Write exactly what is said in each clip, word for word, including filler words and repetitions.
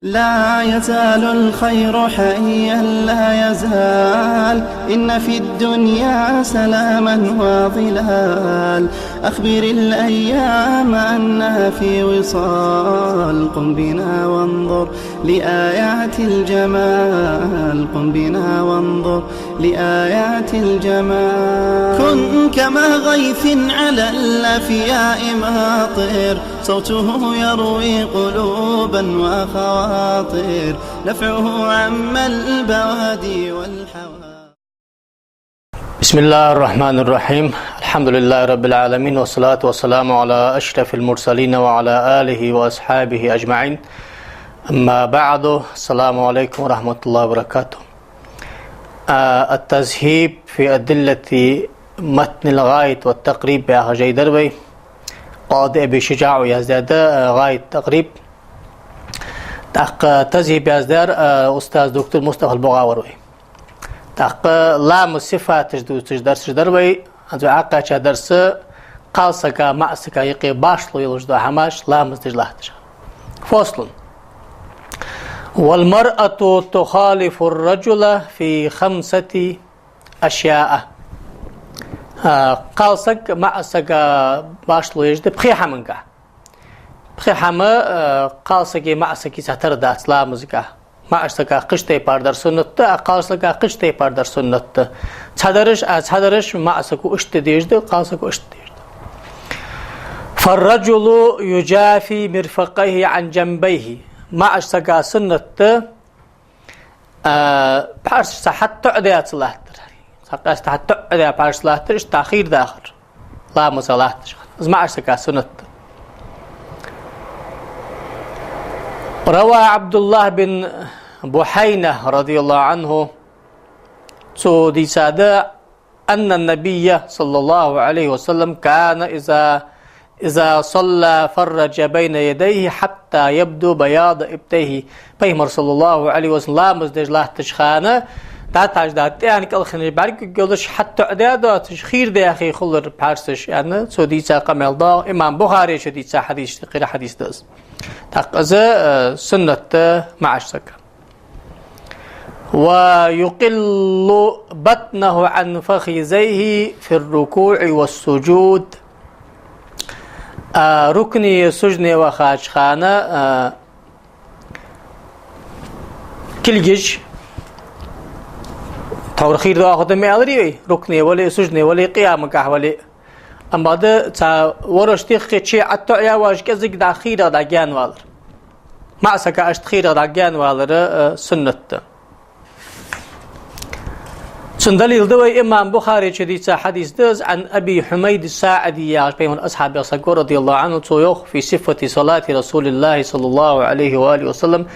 لا يزال الخير حيا لا يزال، إن في الدنيا سلاما وظلال. أخبر الأيام أنها في وصال، قم بنا وانظر لآيات الجمال، قم بنا وانظر لآيات الجمال. كن كما غيث على الأفياء ماطر، صوته يروي قلوبا وخواطر، نفعه عم البوادي والحواضر. بسم الله الرحمن الرحيم. الحمد لله رب العالمين، والصلاة والسلام على أشرف المرسلين وعلى آله وأصحابه أجمعين. أما بعد، السلام عليكم ورحمة الله وبركاته. آه، التذهيب في أدلة متن الغاية والتقريب яха жай дар вай. Къади Аби ШужаӀа яздаьд, а, «ГӀаят», «Такъриб». ТӀаккха тазхӀиб яздаьр, а, устаз доктор Мустафа ал-БугӀа вар вай. ТӀаккха ламаза сифаташ дувцаш дарсаш дар вай. ХӀанз вай Ӏокхаьча дарс кхалсага, маӀасага юкъе башхало йолаш дола хӀамаш ламаз деш латташ. فصل. والمرأة تخالف الرجل في خمسة أشياء. А, кхалсаг маӀасага башхало еш да пхе хӀаманга. Пхе хӀама, а, кхалсаги маӀасаги цхьатара дац ламазага. МаӀасага кхыча тайпара дар суннат да, а кхалсага кхыча тайпара дар суннат да. Цхьадараш, а, цхьадараш маӀасаго иштта де дезаш да, кхалсаго иштта де дезаш да. فالرجل يجافي مرفقيه عن جنبيه. МаӀасага суннат да, а, пхьарсаш цхьа хьатта тоӀадаь ца латтар. Цхьа къаьстта хьатта тоӀадаь пхьарсаш латтар, иштта хийра дахар. Ламаза латташ хана. Из маӀасага суннат да. روى عبد الله بن بحينة رضي الله عنه, цо дийцад, أن النبي صلى الله عليه وسلم كان إذا، إذا صلى فرج بين يديه حتى يبدو بياض إبطيه. Пайхамар, саллаллахӀу Ӏалайхи ва саллам, ламаз деш латташ хана, дӀатӀахьажа тӀехьа кӀалхараш бӀаргагуш, хьатта тоӀадаь доацаш, хийра даьхе хулар пхьарсаш, аьнна, цо дийца къамаьл да. Имам Бухаречо дийца хьадис, кхира хьадис да из. ТӀаккха из, э, суннат да маӀасага. ويقل بطنه عن فخذيه في الركوع والسجود. А, рукуӀе, сужуде вахача хана, а, кулгаш, тхьовра хийра доахаргда ма аьларий вай, рукуӀе вале а, сужуде вале а, къиямагахьа вале а. Амма да цхьа ворхӀ тӀеххье чу ӀотоӀаяь важ кӀезига дӀа хийрагӀа дӀа гаьнавалар. МаӀасага иштта хийрагӀа дӀа гаьнавалар, э, суннат да. Цун далил да вай имам Бухаречо дийца хьадис да из, عن أبي حميد الساعدي яхаш пайхамара асхьабех саг ва, رضي الله عنه, цо йоах, في صفة صلاة رسول الله صلى الله عليه وآله وسلم,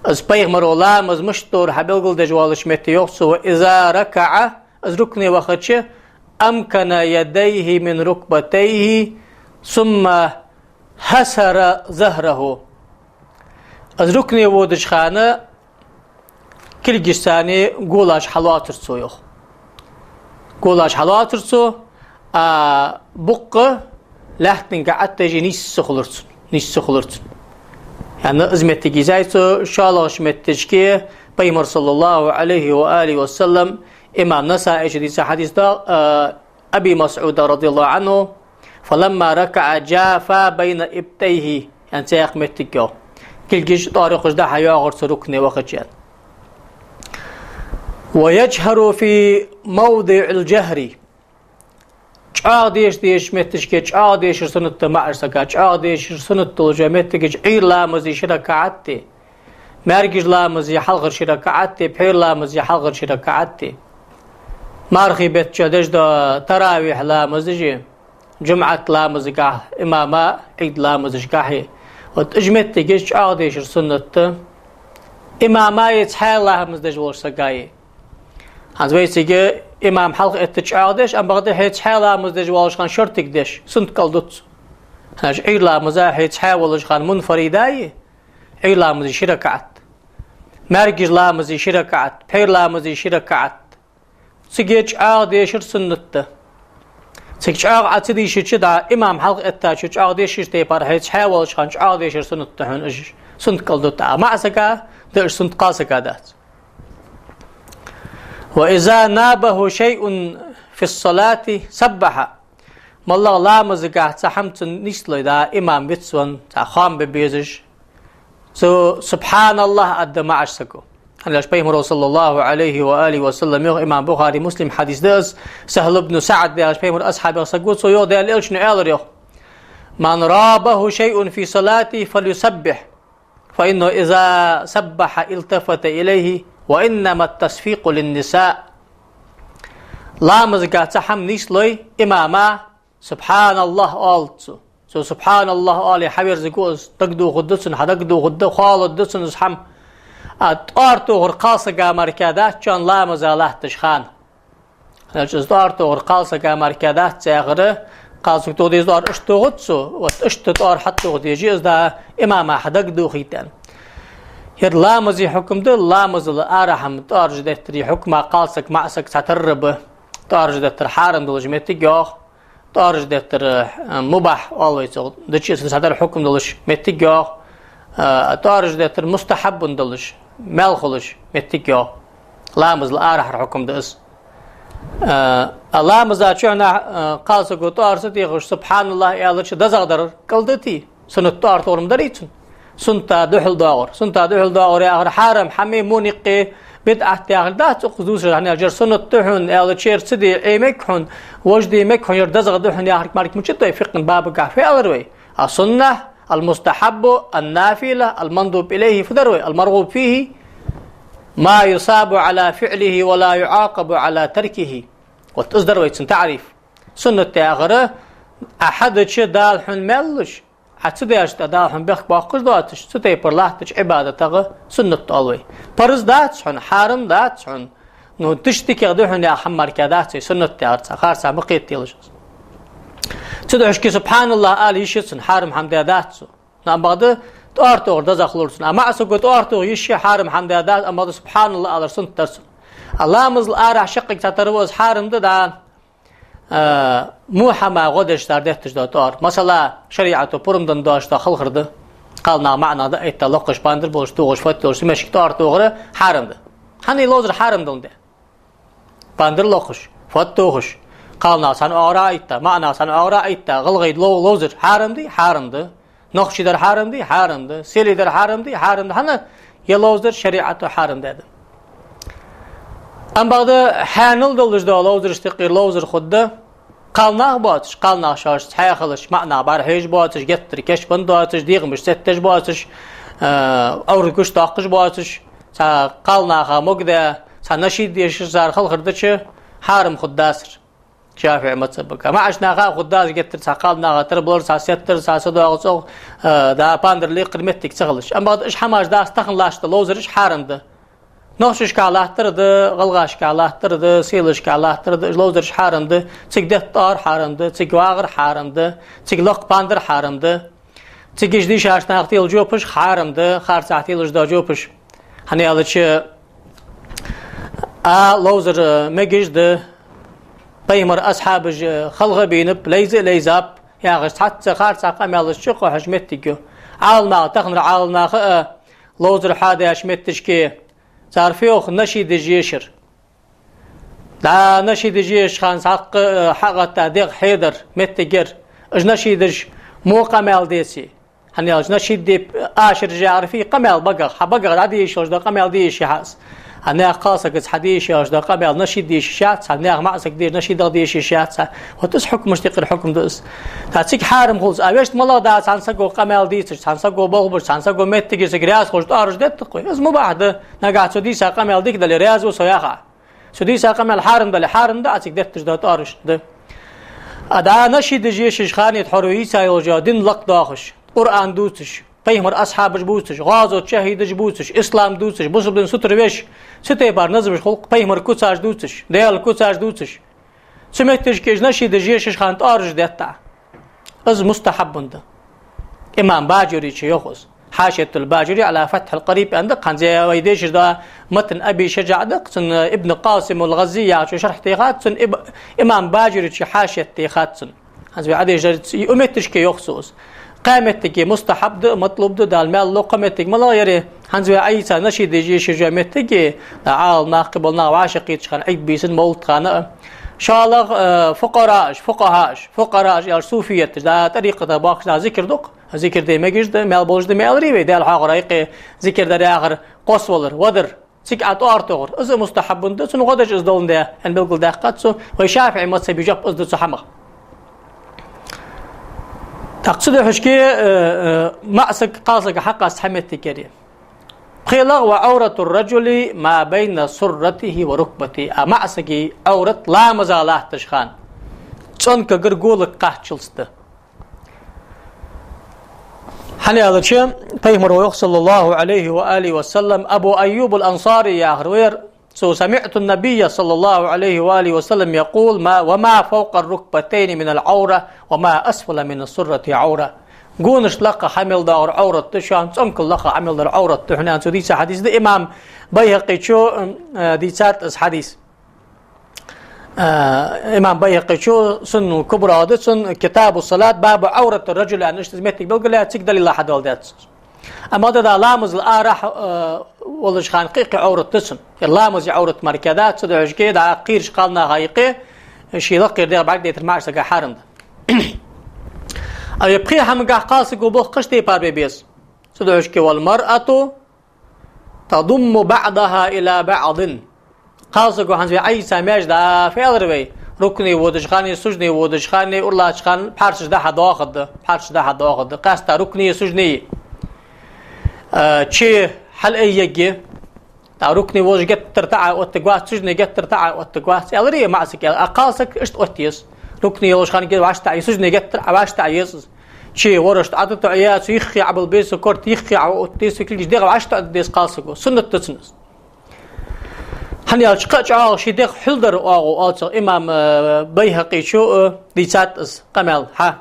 из пайхамара ламаз мишта дора хьабелгалдеш волча метте йоах цо, وإذا ركع, из рукуӀе вахача, أمكن يديه من ركبتيه ثم حصر ظهره. Из рукуӀе водача хана кулгашца голаш хьалоацар цо, йоах. Голаш хьалоацар цо, а букъ лаьттанга Ӏоттаеш нийсса хулар цун, нийсса хулар цун. Яъни из моттиг йийцай цо, шоллагӀча моттигашка пайхамар, саллаллахӀу Ӏалайхи ва алихи ва саллам, имам Насаичо дийца хьадис да, а, Аби МасӀуда, رضي الله عنه, فلما ركع جافى بين إبطيه, яъни цхьаькха моттиг йоах. Кулгаш тӀоарукхаш дӀа-хьа йоагӀар цо рукуӀе вахача, яъни. ويجهر في موضع الجهر. ЧӀоагӀа деша дезача моттигашка чӀоагӀа дешар суннат да маӀасага, чӀоагӀа дешар суннат долча моттигашка Ӏуйра ламаза ши ракаӀат а, маьркӀажа ламаза хьалхара ши ракаӀат а, пхьера ламаза хьалхара ши ракаӀат а. Мархий бетта чу деш дола таравихь ламазаш а, жумӀат ламазагахьа имама, Ӏийд ламазашкахьа. Вот уж моттигаш чӀоагӀа дешар суннат да. Имама а, цхьаь ламаз деш волча сага а. ХӀанз вай цига имам хьалха этта чӀоагӀа деш, амма бакъда хьо цхьаь ламаз деш волча хана шортига деш, суннат кӀал дувц. ХӀанз Ӏуйра ламаза хьо цхьаь волча хана мунфарид а, Ӏуйра ламаза ши ракаӀат, маьркӀажа ламаза ши ракаӀат, пхьера ламаза ши ракаӀат. Цига чӀоагӀа дешар суннат да. Цига чӀоагӀа Ӏа ца дийшача, дӀа имам хьалха эттача чӀоагӀа дешача тайпара хьо цхьаь волча хана чӀоагӀа дешар суннат да хьона уж. суннат кӀалдут. А маӀа сага да, уж суннат кхалсага дац. «وإذا نابه شيء في الصلاة سبح». МоллагӀа ламазагахь цхьа хӀама цунна нийслой, да, имам вицвенна, цхьа хоам бе безаш, цо «سبحان الله» аргда маӀача саго. ХӀана аьлча Пайхамара, صلى الله عليه وآله وسلم, йоах, имам Бухари, Муслима хьадис да из, Сахьл ибн СаӀд яхаш Пайхамара асхьабех саг ва, цо йоах, Даьла Элчано аьлар, йоах: «من رابه شيء في صلاته فليسبح». «فإنه إذا سبح التفت إليه، وإنما التصفيق للنساء». Ламазагахь цхьа хӀама нийслой имама, «سبحان الله» оалац цо. Цо «سبحان الله» оале хьаверзаргва из, дагадохаргда цунна, хьадагадохаргда, хоалургда цунна из хӀама. А тӀоара тохар кхалсага мара дац шоана ламаза латтача хана. ХӀана аьлча из тӀоара тохар кхалсага мара дац яхар, кхалсаг тоха деза тӀоара иштта тохац цо, вот иштта тӀоара хьатӀатоха дезаш я из, да, имама хьадагадохийта. ХӀара ламаза хьукам да, ламазал арахьа-м тӀоараш деттара хьукма кхалсаг, маӀа саг цхьатарра ба. ТӀоараш деттар хьарам долаш моттиг йоагӀа, тӀоараш деттар, э, мубахь оал вай цох, дича цхьатарра хьукам долаш моттиг йоагӀа, э, тӀоараш деттар мустахьаббун долаш, маьл хулаш моттиг йоагӀа. Ламазал арахьара хьукам да из. Э, а ламаза чухьнахьа, э, кхалсаго тӀоара ца техаш, «سبحان الله» аьлча, дезагӀа дар кӀалдитий? Суннат тӀоара тохар ма дарий цун. Сунната духьал доагӀар. Сунната духьал доагӀар яхар хьарам, хӀама, мункар, бидӀат яхар дац укхаза дувцаш, хӀана аьлча ер суннат да хьона аьлча, ер ца де Ӏе мег хьона, вож де мег хьона, ер дезагӀа да хьона яхар мара мичад вай фикъхӀа бабагахь фу аьлар вай? السنة، المستحب، النافلة، المندوب إليه фу дар вай? المرغوب فيه ما يثاب على فعله ولا يعاقب على تركه. Вот из дар вай цун таӀриф. Суннат яхар, Ӏа хьадича Дала хьона маьл луш, Ӏа ца дича Дала хьона бехк боаккхаш доацаш, цу тайпара латтача Ӏибадатах суннат оал вай. Парз дац хьона, хьарам дац хьона. Ну, диш дикагӀа да хьона яха хӀама мара дац вай суннат яхар, цхьа харцахьа ма кхетаделаш из. Цудухьа-кх «سبحان الله» ала йиш я цун, хьарам хӀама даь дац цо. Ну, амма бакъда тӀоара тохар дезагӀа хулар цун. А маӀа саго тӀоара тоха йиш я, хьарам хӀама даь дац, амма бакъда «سبحان الله» алар суннат дар цун. А ламазал арахьа шаккхе цхьатарра ва из, хьарам да, да. А, во хӀама гӀо деш цар детташ дола тӀоара. Масала, шариӀато пурам денна доацаш дола халхар да. Кхалнах маӀа наха дӀаэтта, локхаш, пандар болаш, тохаш, фотъйолаш, цу метташка тӀоара тохар хьарам да. ХӀана, ловзар хьарам долаш да. Пандар локхаш, фотъ тохаш, кхалнах цхьан оагӀорахьа а этта, маӀа нах цхьан оагӀорахьа а этта, гӀалгӀай лов-, ловзар хьарам дий? Хьарам да. Нохчий дар хьарам дий? Хьарам да. Селий дар хьарам дий? Хьарам да. ХӀана? Ер ловзар шариӀато хьарам даьд. Амма бакъда хьанал долаш дола ловзарашта юкъера ловзар хургда кхалнах боацаш, кхалнах шоаш цхьаь хилча, маӀа нах бӀарахьежаш боацаш, геттара кийчбенна доацаш, дегӀамаш цӀеттеш боацаш, а, Ӏоврат гучадоаккхаш боацаш, цхьа кхалнаха могадаь, цхьа нашид дешаш цар халхар дича, хьарам хургдацар. ШафиӀий мазхӀабагахь. МаӀача наха а хургдац геттара цхьа кхалнаха тара балар, цхьа сеттар, цхьа са доагӀа цӀогӀа, а, да, пандар лекхар моттиг ца хилча. Амма бакъда уж хӀамаш дац, тахан латташ дола ловзараш хьарам да. Нохчашкахь латтар да, гӀалгӀашкахь латтар да, селашкахь латтар да, уж ловзараш хьарам да, цига детта тӀоара хьарам да, цига вагӀар хьарам да, цига лакха пандар хьарам да. Цига уж дийшача наха тела жопаш хьарам да, харцахьа телаш дола жопаш. ХӀана аьлча, а, ловзар мегаш да, Пайхамара асхьабаша халха бийнаб, лайза а лайзаб, яхаш цхьацца харцахьа къамаьлаш чукхухьаш моттиг я. Ӏаламнаха, таханара Ӏаламнаха а ловзар хьадеш моттигашка, цар фу йоах, нашидаш ешар. ДӀа нашидаш ешача хана цхьаккха, э, хьагӀатта дегӀ хьедар моттиг яр. Уж нашидаш во къамаьл деце. ХӀана аьлча нашид де ашараш яхар фуй, къамаьл багах, хьа багах дӀаде йиш йолаш дола къамаьл де йиш я хьа из. Хьа наьха кхалсагаца хьа де йиш йолаш дола къамаьл нашид де йиш яц, хьа наьха маӀа сагага деш, нашидах де йиш яц. Вот из хьукмашта юкъера хьукам да из. ТӀаккха цига хьарам хул из. А вешта малагӀа да, цхьан саго къамаьл дийцача, цхьан саго болх беш, цхьан саго моттигера саг раьза хулаш тӀоараш деттакх вай? Из мубахь да. Нагахь цо дийца къамаьл дика дале, раьза ва со яха. Цо дийца къамаьл хьарам дале, хьарам да, а цига детташ дола тӀоараш да. А дӀа нашидаш ешача хана тхьовра йийца йолаш йола дин лакхдоахаш, Къуръан дувцаш, Пайхамара асхьабаш бувцаш, гӀазота шахӀидаш бувцаш, ислам дувцаш, бусалба дина сутара веш, цу тайпара назамаш хул-кх, Пайхамара куцаш дувцаш, Даьла куцаш дувцаш. Цу моттигашка уж нашидаш ешача хана тӀоараш детта. Из мустахьаббун да. Имам Баджурийс йоах из. Хьашиятул Баджури Ӏала Фатхьил Къариб аьнна да-кх, хӀанз вай дешаш дола матн Аби ШажаӀ да-кх, цун Ибн Къасимул ГӀаззи яхачо шархь техад цун, иб-, имам Баджурийс хьашият техад цун. ХӀанз вай Ӏадешаш дар, цу моттигашка йоах цо из. Кхо моттиг мустахьаб да, матлуб да, Дала маьл лу кхо моттиг. МалагӀа я ер? ХӀанз вай Ӏийса нашид деш йиш йола моттиг, да, Ӏалам нах, кхыбола нах вӀашагӀкхетача хана, Ӏид бийсан, мовлат хана а, шоллагӀа, э, фукъарааш, фукъахӀааш, фукъарааш аьлча суфияташ, да, тӀарикъата бахаш да, зикр дукха, зикр де мегаш да, маьл болаш да, маьл рий вай, Даьла хьоахавар, юкъе зикр дар, яхар, кхоссавалар, вадар. Цига Ӏа тӀоара тохар. Из а мустахьаб да, цунна гӀо деш из доландаь, аьнна белгалдаьккхад цо, вай ШафиӀий мазхӀабе жоп из да цу хӀамах. ТӀаккха цудухьа, э, э, маӀа саг, кхалсаг хьакъаста хьаметта кери. ПхелагӀа: «وعورة الرجل ما بين سرته وركبته». А маӀа сага Ӏоврат ламаза латташ хана цӀонкагара голага кхаччалца да. ХӀана аьлча, пайхамара йоах, саллаллахӀу Ӏалайхи ва алихи ва саллам, Абу Айюб ал-Ансари яхар ва ер, цо: «سمعت النبي صلى الله عليه وآله وسلم يقول: ما، وما فوق الركبتين من العورة، وما أسفل من السرة عورة». Гонашта лакха хьа мел доагӀар Ӏоврат да, шоана цӀонкал лакха хьа мел дар Ӏоврат да хьона, аьнна, цо дийца хьадис да. Имам БайхӀакъе, э, дийцад из хьадис. А, имам БайхӀакъе Сунанул Кубра да цун, Китабу Салат, бабу Ӏаврати раджули аьнна, иштта из моттиг белгалъяь, цига далил хьадоаладаьд цо. Амма да, да, ламазал арахьа, а, волаш хана кхы-кхы Ӏаврат да цун. Ер ламаза Ӏаврат мара кхы дац, цудухьа кхы да кхераш кхалнаха юкъе, ший лакхера дегӀ бӀаргадайтар маӀача сага хьарам да. А ер пхе хӀамагахь кхалсаго болх кхыча тайпара бе беза. Цудухьа: «والمرأة تضم بعضها إلى بعض». Кхалсаго, хӀанз вай Ӏийса маьжда фу аьлар вай, рукуӀе водача хана, сужуде водача хана, ураллача хана пхьарчаш дӀа-хьа доахаргда, пхьарчаш дӀа-хьа доахаргда. Къаьстта рукуӀе, сужуде, а, чу хьалъайягӀа, тӀаккха рукуӀе волаш геттара тӀа Ӏооттаргвац, сужуде геттара тӀа Ӏооттаргвац, аьлар маӀа сага. А кхалсаг иштта оттае еза. РукуӀе йолаш хана ге вӀаштӀа а, сужуде геттара а вӀаштӀа а еза из. Чу ворхӀ тӀа ӀотӀатоӀаяь, цу юххе Ӏобилла беза, корта юххе Ӏооттае еза, цу кулгаш, дегӀ вӀаштӀа а оттаде еза кхалсаго. Суннат да цун из. ХӀана аьлча кхы а чӀоагӀа ший дегӀ хьулдар оагӀув оал цох имам, э, БайхӀакъе, э, дийцад из къамаьл, хьа.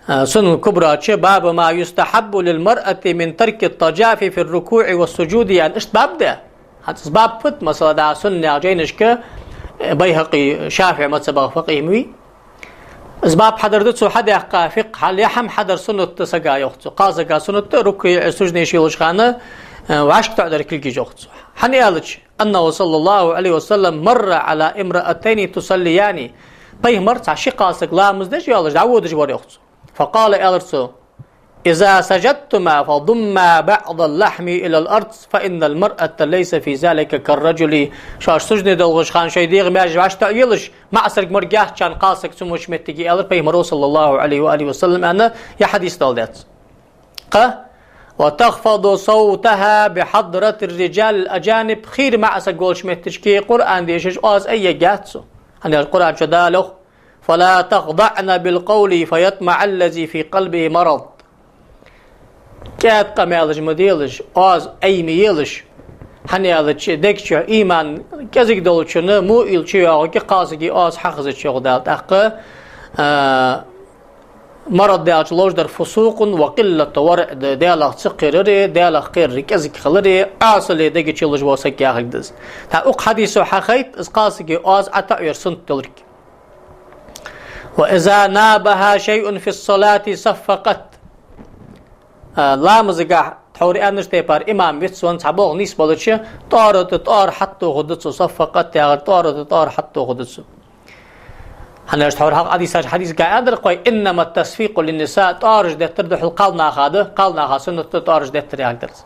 Э, Сунанул Кубра чу: «باب ما يستحب للمرأة من ترك التجافي في الركوع والسجود», аьнна, иштта баб да. ХӀанз из баб фуд, масала, да, суннат яха жайнашка, э, БайхӀакъи ШафиӀий мазхӀабах факъихӀ ма вий. Из баб хьадар да цо хьадаьккха фикъхӀал, ер хӀама хьадар суннат да сага, йоах цо. Кхалсага суннат да рукуӀе, сужуде йолаш хана, э, вӀашкатоӀадар кулгаш, йоах цо. ХӀана аьлча: «أنه صلى الله عليه وسلم مر على امرأتين تصليان». Пайхамар цхьа ши кхалсаг ламаз деш йолаш дӀаводаш вар, йоах цо. «فقال», аьлар цо: «إذا سجدتما فضما بعض اللحم إلى الأرض، فإن المرأة ليس في ذلك كالرجل». Шоаш сужуде долхаш хана шоай дегӀ маьже вӀаштӀа а елаш, маӀа саг мара геттара кхалсаг цу моча моттиге, аьлар Пайхамара, саллаллахӀу Ӏалайхи ва алихи ва саллам, аьнна, ер хьадис доаладаьд цо. Кхы: «وتخفض صوتها بحضرة الرجال الأجانب». Хийра маӀа саг волча моттигашка Къуръан дешаш оаз айягӀац цо. ХӀана аьлча Къуръан чу Дала йоах: «فلا تخضعن بالقول فيطمع الذي في قلبه مرض». КӀаьда къамаьлаш ма делаш, оаз ай ма елаш. ХӀана аьлча дега чу иман кӀезига долчун муъил чуйоагӀаргья кхалсага оаз хьахезача, йоах Дала. ТӀаккха, а, марад аьлча ловш дар فسوق وقلة ورع да, Далах ца кхерар, Далах кхерар кӀезига хилар, Ӏасал дега чу луш вола саг яхилга да из. ТӀаккха укх хьадисо хьахайт, из кхалсага оаз ӀотаӀаяр суннат долга. «وإذا نابها شيء في الصلاة صفقت». А, ламазагахь тхьовра аьннача тайпара имам вицвенна цхьа болх нийсбелча, тӀоара тӀа тӀоара хьатӀатохаргда цо, صفقت яхар, тӀоара тӀа тӀоара хьатӀатохаргда цо. ХӀана аьлча тхьовра хьалха хьадисаш, хьадисагахь аьннадар-кх вай: «إنما التصفيق للنساء», тӀоараш деттар духхьал кхалнаха да, кхалнаха суннат да тӀоараш деттар яхилга да из.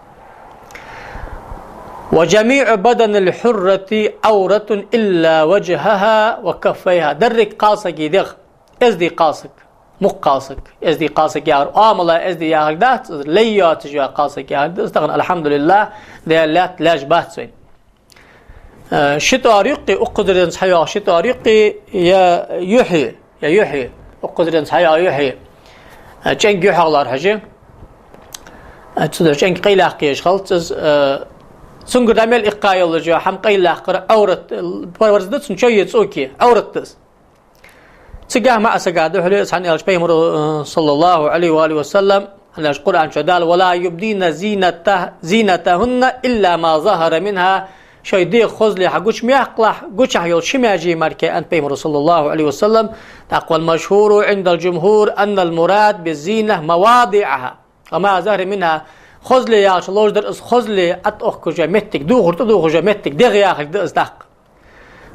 «وجميع بدن الحرة عورة إلا وجهها وكفيها». Деррига кхалсага дегӀ, эздий кхалсаг, мукх кхалсаг, эздий кхалсаг яхар, оамала эздий яхилга дац, лай йоацаш йола кхалсаг яхилга да из. Тахан, алхьамдулиллахӀ, Даьла лаьтта лаьш бац вайна. Э, ши тӀоара юкъе, укхазаренца хьайоагӀа ши тӀоара юкъе, е юхье, е юхье, укхазаренца хьайоагӀа юхье. Э, чӀенг юхьах лоархӀаш я. Э, цудухьа чӀенг къайлаяккха езаш хилац из, э, цунгара дӀа мел иккха йолаш йола хӀама къайлаяккхар Ӏоврат, э, парз да цун чуйи цӀокии, Ӏоврат да из. Цигахь маӀа сага духьале из, хӀана аьлча Пайхамара, э, саллаллахӀу Ӏалайхи ва алихи ва саллам, хӀана аьлча Къуръан чу Дала: «ولا يبدين زينته-، زينتهن إلا ما ظهر منها». шоай дегӀа хозал хьагуча мехкалахь гучахь йола ши маьже мара, аьннад пайхамаро, صلى الله عليه وسلم. ТӀаккха: والمشهور عند الجمهور أن المراد بالزينة مواضعها، وما ظهر منها. Хозал яхача ловш дар из хозал ӀотӀаохкаш йола моттиг, дувхар тӀадувхаш йола моттиг, дегӀ яхилга да из тӀаккха.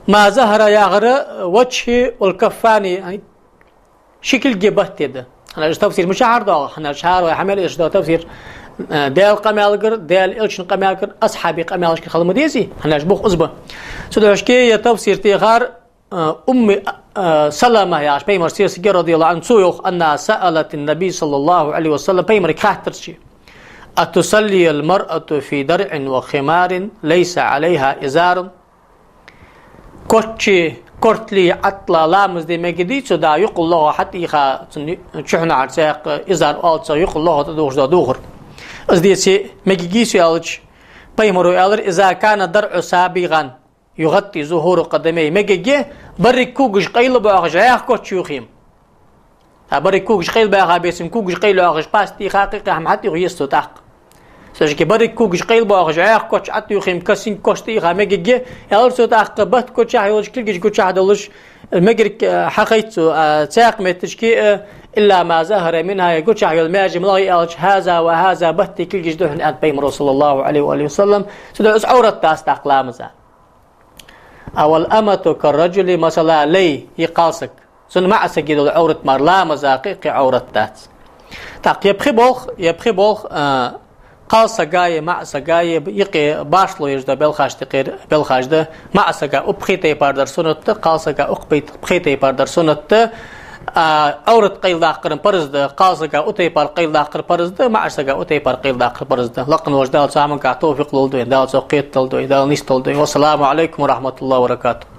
ما ظهر яхар وجه والكفان, ши кулги, бутт да. ХӀана аьлча тафсир мичахьара доагӀа? ХӀана аьлча хӀара вай хьа мел эшаш дола тафсир, э, Даьла къамаьлагара, Даьла Элчан къамаьлагара, асхьабий къамаьлашкара хила ма дезий? ХӀана аьлча бух из ба. Цудухьа ер тафсир техар, э, Умми, э, Салама яхаш, пайхамара сесаг, رضي الله عنها, цо йоах: أنها سألت النبي صلى الله عليه وسلم, пайхамарга хаьттар цо: أتصلي المرأة في درع وخمار ليس عليها إزار؟ Кочи, кортали, ӀотӀали ламаз де мегадий цо, да, юкъал лохе хьатӀаийха, цун чухьнахьара цхьаькха, изар оал цох, юкъал лохе тӀадувхаш дола дувхар? Из деце мегагий цо аьлча, пайхамаро аьлар: إذا كان الدرع سابغا يغطي ظهور قدميه, мегаргья берригаш когаш къайла боахаш, йӀаьха коч ювхе-м. ТӀаккха берригаш когаш къайла баьха беце-м, когаш къайла йоахаш, паста тӀаийха, кхы-кхы хӀама хьатӀаювха еза цо тӀаккха. Цу шеке берригаш когаш къайла боахаш, йӀаьха коч ӀотӀаювхе-м, каси-каси коч тӀаийха мегаргья, аьлар цо тӀаккха, бутт гучахь йолаш, кулгаш гучахь долаш, мегарг, э, хьахайт цо, э, цхьаькха меттигашка, э, إلا ما ظهر منها, гучахь йола маьже малагӀа я аьлча, هذا وهذا, бутти кулгаш да хьона, аьннад пайхамаро, صلى الله عليه وآله وسلم. Цудухьа из Ӏоврат дац тӀаккха ламаза. والأمة كالرجل, масала, лай я кхалсаг. Цун маӀа сага дола Ӏоврат мара ламаза кхы-кхы Ӏоврат дац. ТӀаккха ер пхи болх, ер пхи болх, а, кхалсага а, маӀа сага а юкъе башхало еш дола белхаш тӀакхера белхаш да. МаӀа сага укх пхе тайпара дар суннат да, кхалсага укх пхе-, пхе тайпара дар суннат да. А, Ӏоврат къайладаккхар парз да, кхалсага укх тайпара къайладаккхар парз да, маӀа сага укх тайпара къайладаккхар парз да. Лакха волча Дала цу хӀаманга товфикъ лолда вайна, Дала цох кхетадолда вай, Дала нийсдолда вай. والسلام عليكم ورحمة الله وبركاته.